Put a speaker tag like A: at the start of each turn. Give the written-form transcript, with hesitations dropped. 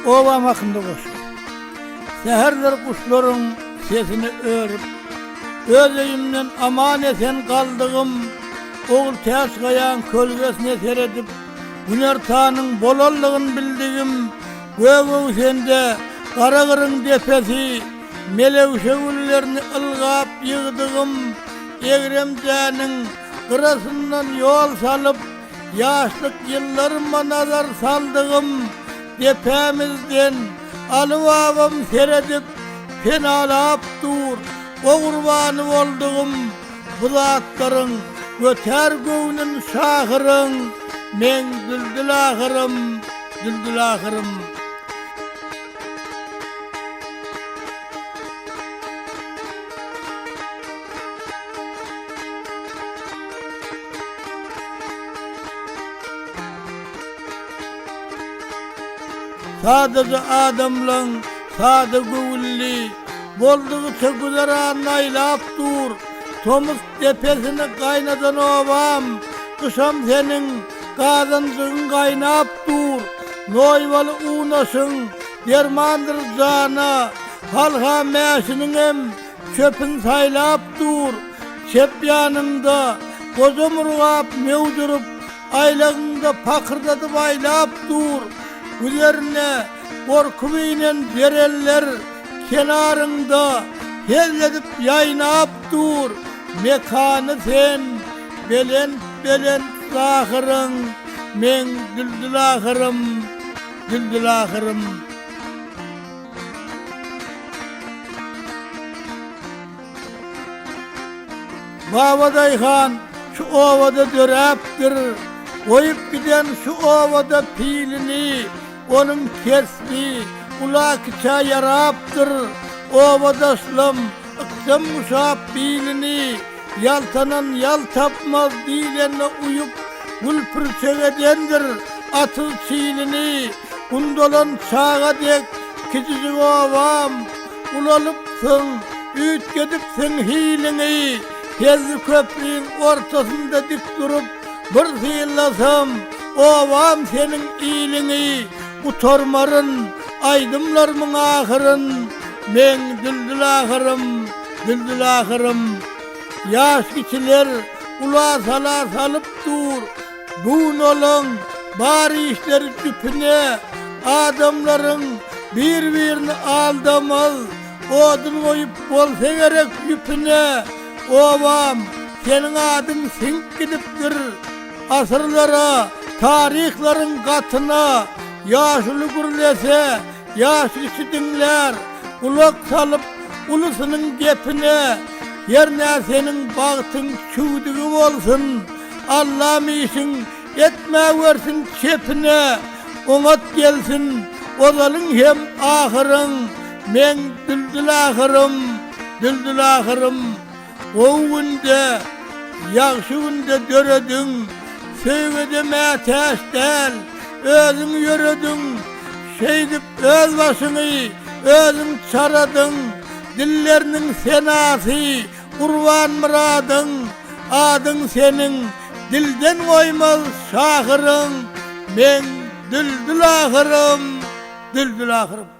A: Obam hakynda goşgy. Säherler guşlaryň sesine örüp, Öz öýümden aman-esen galdygym, Ogultäç gaýaň kölgesine seredip, Günortanyň bolanlygyn bildigim, Gök öwsende gara gyryň depesi, Melewşe güllerini ylgap ýygdygym, Egremjäniň gyrasyndan ýol salyp, Ýaşlyk ýyllaryma nazar saldygym, Depämizden Aly babam seredip, Penalap dur, o gurbany boldugym, Bu zatlaryň götär göwnün şahyryň, Meň Düldül ahyrym, Düldül ahyrym. Sadaja adamlaň sada göwünli, Boldugyça güzeranyny aýlap dur. Tomus depesini gaýnadan obam, Gyşam seniň gazanjygyň gaýnap dur. Noýbaly unaşyň dermandyr jana, Halha mäşiniňem Çöpün saýlap dur, çep ýanyňda goja murgap möwdürip, aýlagyňda pakyrdadyp aýlap dur. Güzerine gorky binen jerenler kenaryňda hezledip ýaýnap dur. Mekany sen, belent-belent zahyryň, meň Düldül ahyrym, Düldül ahyrym. Babadaýhan şu obada döräpdir. Goýup giden şu obada pilini, onuň kesbi ula-kiçä ýarapdyr. Obadaşlam ykjam guşap bilini, Ýaltanan ýal tapmaz diýlende uýup, Gül-pürçek edendir atyz çilini. Gundalan çaga dek kiçijik obam, Ulalypsyň, üýtgedipsiň hiliňi. Fezzi köpriň ortasynda dik durup, Bir synlasam, obam seniň iliňi. Gutarmaryn aýdymlarmyň ahyryn, Meň Düldül ahyrym, Düldül ahyrym. Ýaş kiçiler ula sala salyp dur, Bu gün olaň bar işleri jüpüne, Adamlaryň bir-birini aldamaz, Odun goýup bolsa gerek ýüpüne. Obam, seniň adyň siňip gidipdir Asyrlara, taryhlaryň gatyna. Ýaşuly gürlese, ýaş kiçi diňlär, Gulak salyp ulusynyň gepine. Hernä seniň bagtyň çüwdügi bolsun, Allam işiň etmäwersin çepine, Oňat gelsin ozalyň hem ahyryň, Meň Düldül ahyrym, Düldül ahyrym. Gowy günde, ýagşy günde dörediň, Söýgä-de mätäç däl, özüň ýörediň, Şeýdip öz başyňy özüň çaradyň, Dilleriniň senasy Gurbanmyradyň adyň seniň dilden goýmaz şahyryň meň Düldül ahyrym, Düldül ahyrym.